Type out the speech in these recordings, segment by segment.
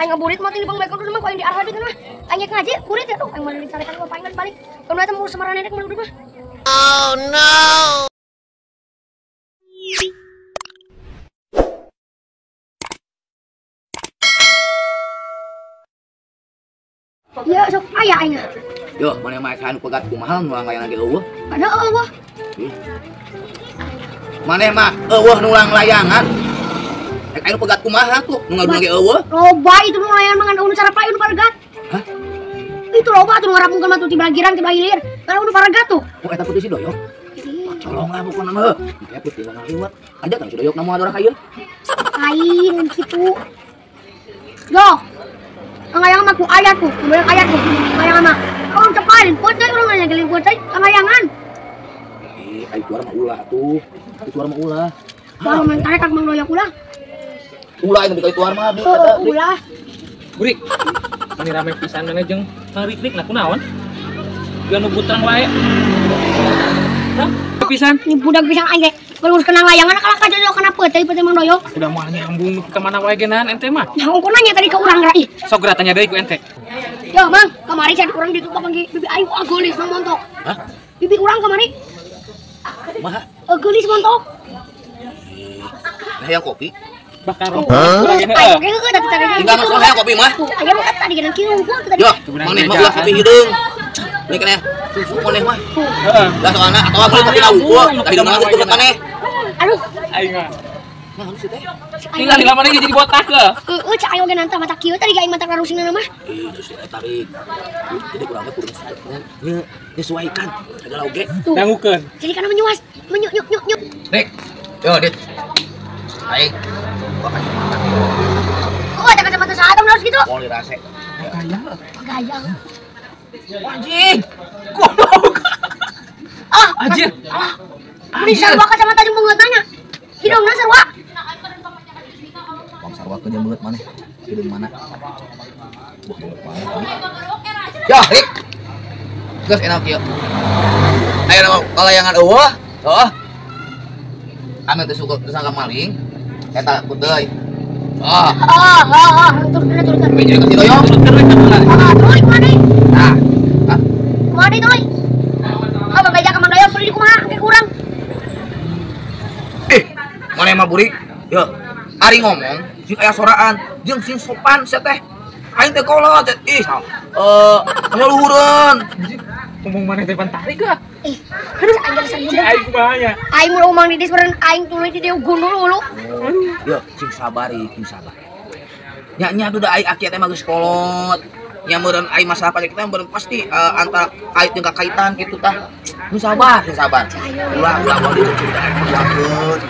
Aing ngaburit mah teh bang baik kudu mah ku aing diarah deui mah. Aing ngaji burit ya tuh aing mah dicarekan ku aing balik. Kono eta mau semaran nenek mah mah. Oh no. Ya sok aya aing. Yo, maneh mah anu pegat kumaha nu layangan ge eueuh. Ada eueuh. Maneh mah eueuh nu layangan. Rek anu pegat kumaha tuh nu ngaduna ge eueuh. Loba itu nu layangan mah ngan eueuh cara payu nu paregat. Hah? Itu loba tuh nu ngarapungkeun mah tuh ti girang ti hilir. Ngan eueuh nu paregat tuh. Oh eta putih si Doyok. Colong lah pokona mah. Engke putih mah liwat. Aja kan si Doyok na moal doraka ieu. Lain kitu. Yo. Angayangan mah ku ayat tuh, kemudian ayat tuh, angayangan mah. Orang cepain, pocai orang nanya geling pocai, angayangan. Eh, ayo tuar mah ulah tuh, itu tuar mah ulah. Kalau mentare kang Mang Doyok ulah. Ulah ini dikali tuar mah, ulah. Burik, mani rame pisan mana jeung Kang Rikrik lah kunaon? Geus nu butrang wae. Hah? Pisan? Ini budak pisan aing ge. Kalau urus kenang layangan kalah ka jojo kana peuteui peuteui Mang Doyok. Udah moal nyambung ka mana wae geunaan ente mah. Nah, ongko nanya tadi ke urang geura ih. Sok geura tanya deui ku ente. Yo, Mang, kamari can urang ditu papanggih bibi aing wah geulis Mang montok. Hah? Bibi urang kamari. Kumaha? Geulis montok. Nah, hayang kopi. Bakar rokok. Ayo ge heueuh tadi tadi. Tinggal masuk hayang kopi mah. Tuh, aya mah tadi geunang kieu unggul tadi. Yo, maneh mah ulah kopi hideung. Ini keneh susu maneh mah. Heeh. Lah soalna atawa meuli kopi unggul, da hideung mah turut maneh. Aduh. Aing mah. Nah, halus teh. Tinggal di mana jadi botak ke. Heeh, cak aing oge nantah mata kieu tadi aing mata karusingna mah. Ih, justru eta tarik. Jadi kurang teh kudu nyesuaikan segala oge. Dangukeun. Jadi kana menyuas, menyuk nyuk nyuk nyuk. Rik. Yo, Dit. Aing. Oh, ada kacamata saha tong harus gitu. Mau dirase. Gaya. Gaya. Anjing. Goblok. Ah, anjir. Alah. Beli sarua kacamata jeung beungeut nanya. Hidungna sarua. Bang sarua jeung beungeut maneh. Hidung mana? Wah, beungeut maneh. Ya, Rik. Geus enak kieu. Ayo nama kalayangan eueuh. Heuh. Anu teh suka tersangka maling. Eta puteuy. Ah. Ah, ah, ah, turun turun. Jadi kasih doyok. Ah, tuluy kumaha deui? Nah. Hah? Kumaha deui tuluy? Ah, babeja ka Mang Doyok tuluy di kumaha engke kurang. Eh, maneh mah burik? Yo, ari ngomong sing aya soraan, jeung sing sopan sia teh. Aing teh kolot, ih, luhureun. Ngomong maneh teh pan tarik ah. Ih, aduh aing geus budak. Aing kumaha nya? Aing mun Mang Didis meureun aing tuluy di dieu gundul hulu. Yo, sing sabar ieu, sing sabar. Nya nya duda aing aki teh mah geus kolot. Nya meureun aing masalah pajak kita meureun pasti antara kait jeung kakaitan kitu tah. Sing sabar, sing sabar. Ulah ulah moal diceritakeun kuakeun.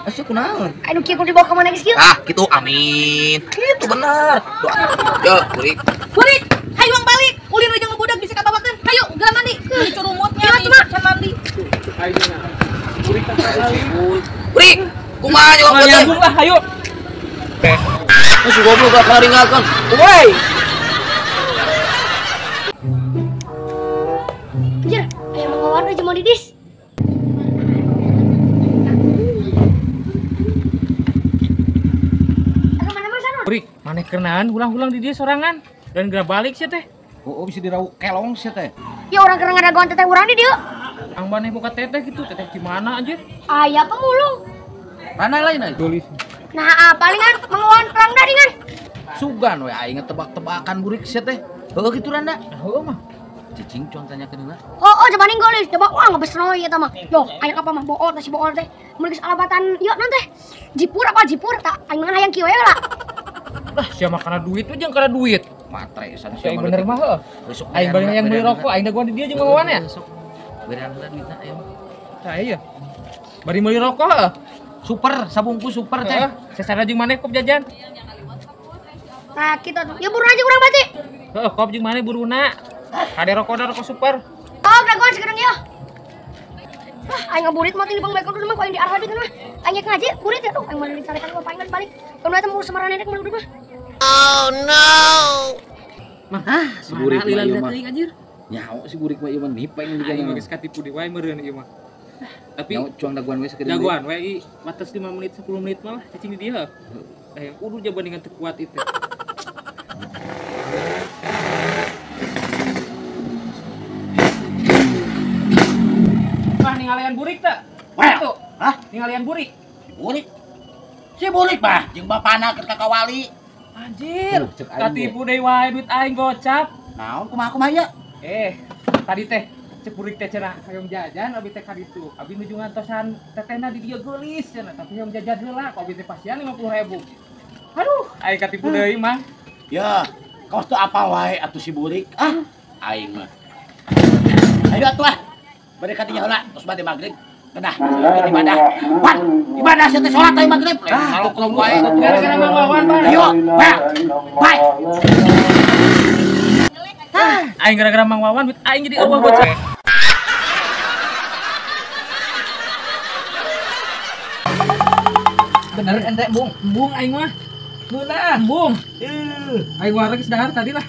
Asa kunaon? Aduh kieu kudu dibawa ka mana geus kieu? Ah, kitu amin. Kitu bener. Doa. Yo, burik. Burik, hayu ang balik. Ulin we jeung budak bisa kabawakeun. Hayu, geura mandi. Di curumutnya di can mandi. Hayu na. Burik teh Burik, kumaha nyokot teh? Nyambung lah, hayu. Geus goblok gak karingalkeun. Woi. Anjir, aya mangawan euy jeung Mang Didis. Burik, maneh keunaan ulang-ulang di dia sorangan dan geura balik sia teh. Oh, bisa dirau kelong sia teh. Ya urang keur ngadagoan teteh urang di dieu. Ang maneh boga teteh gitu, teteh di mana anjir? Aya pemulung. Mana lain euy? Tulis. Nah, palingan mangawan perang daringan. Sugan we aing tebak-tebakan burik sia teh. Heuh kitu randa. Heuh mah. Cicing cuang tanyakeun heula. Oh, coba ning geulis, coba wah ngebesnoy eta mah. Yo, aing apa mah bool teh si bool teh. Mun geus alabatan ieu naon teh? Jipur apa jipur tak aing mah hayang kieu we lah. Lah sia mah kana duit we jeung kana duit. Matre san sia mah. Bener mah heuh. Aing bari hayang meuli rokok, aing dagoan di dieu jeung mawan ya. Sok. Berean heula duitna aya mah. Tah iya. Bari meuli rokok heuh. Super, sabungkus super teh. Sesana jeung maneh kop jajan. Nah, kitu atuh. Ya buru aja urang berarti. Heuh, kop jeung maneh buruna. Kade rokok da rokok super. Oh, dagoan sekarang ya. Wah, aing ngaburit mah teh di bang baik kudu mah ku aing diarah deui mah. Aing ngaji burit ya tuh, aing mah dicarekan ku aing balik. Kono eta mau semaran nenek mah kudu mah. Oh no. Mah, si burik mah ieu mah. Anjir. Nyaho si burik mah ieu mah nipeng juga Aing geus katipu deui wae meureun ieu mah. Tapi cuang daguan we sakedeung. Daguan we batas 5 menit 10 menit malah cicing di dia. Yang kudu jabandingan teu kuat itu. Wah, ningalian burik teu? Wah. Hah? Ningalian burik. Si burik. Si burik mah jeung bapana keur ka kawali. Anjir, katipu deui wae duit aing gocap. Naon kumaha kumaha ieu? Tadi teh cek burik teh cenah hayang jajan abi teh ka ditu. Abi nuju ngantosan tetehna di dieu geulis cenah, tapi hayang jajan heula ku abi teh pasian 50.000. Aduh, aing katipu deui mah. Ya, kaos teu apa wae atuh si burik. Ah, aing mah. Ayo atuh ah. Bade ka dinya heula, terus bade magrib. Kedah, ibadah. Wan, ibadah sia teh salat aya magrib. Ah, tuh wae. Gara-gara Mang Wawan, Pak. Ayo, Pak. Bye. Aing gara-gara Mang Wawan duit aing jadi eueuh bocah. Bener ente, Bung. Embung aing mah. Ngeunah, embung. Aing wareg geus dahar tadi lah.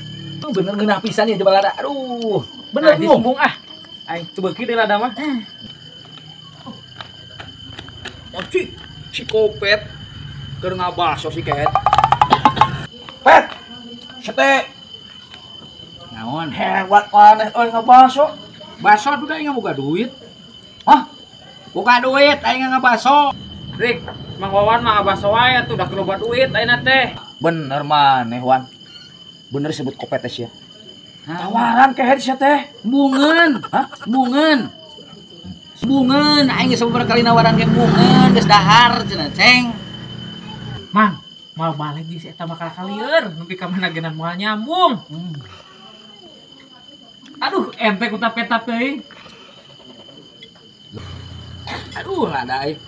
Bener ngeunah pisan ya coba lada. Aduh, bener Bung. Embung ah. Aing teu beuki deui lada mah. Anjing, si kopet keur ngabaso si kehet. Pet. Sete. Naon? Hebat maneh euy ngabaso. Baso tuh aing boga duit. Hah? Boga duit aing ngabaso. Rik, Mang Wawan mah ngabaso wae atuh da loba duit ayeuna teh. Bener maneh, Wan. Bener sebut kopet teh sia. Tawaran kehet sia teh. Bungeun. Hah? Bungeun. Bungeun aing geus sababaraha kali nawaran ge bungeun geus dahar cenah ceng. Mang, mau balik di si eta bakal kalieur nepi ka mana genan moal nyambung. Aduh, ente ku tap-tap deui. Aduh, lada euy.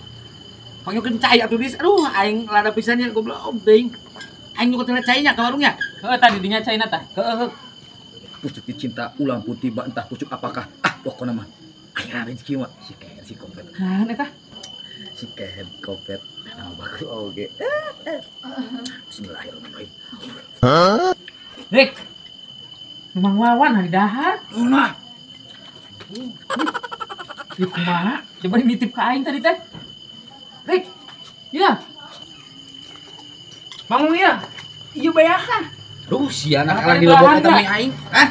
Panggilkeun cai atuh dis. Aduh, aing lada pisan nya goblok teuing. Aing nu teh cai nya ka warungnya. Heuh, tadi dinya caina tah. Heuh, heuh. Pucuk dicinta ulang putih ba entah pucuk apakah. Ah, pokona mah. Aing rezeki mah si kehed si kopet. Naon eta? Si kehed kopet. Nama bagus oge. Bismillahirrahmanirrahim. Hah? Rik. Mang Wawan hari dahar. Nah. Ieu kumaha? Coba nitip ka aing tadi teh. Rik. Iya. Mangung ieu. Ieu bayakan. Duh, sia nakalan di lebok eta mie aing. Hah?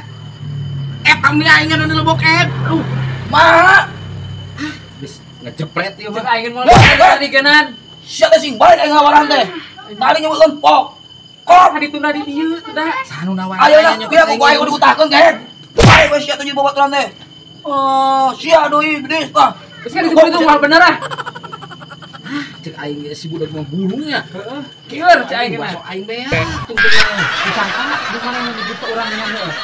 Eta mie aing anu di lebok et. Aduh. Mah. Geus ngejepret ieu mah. Cek aing moal tadi genan. Sia teh sing balik aing ngawaran teh. Tadi nyebutkeun pok. Kok ditunda di dieu tah. Sanu nawaran. Ayo lah, biar ku aing digutahkeun kehed. Bae we sia teh jadi babaturan teh. Oh, sia deui gede tah. Geus kan itu moal bener ah. Cek aing ge si budak mah burungnya. Heeh. Kieur cek aing mah. Aing beak. Disangka di mana nu dibuka urang dengan heueuh.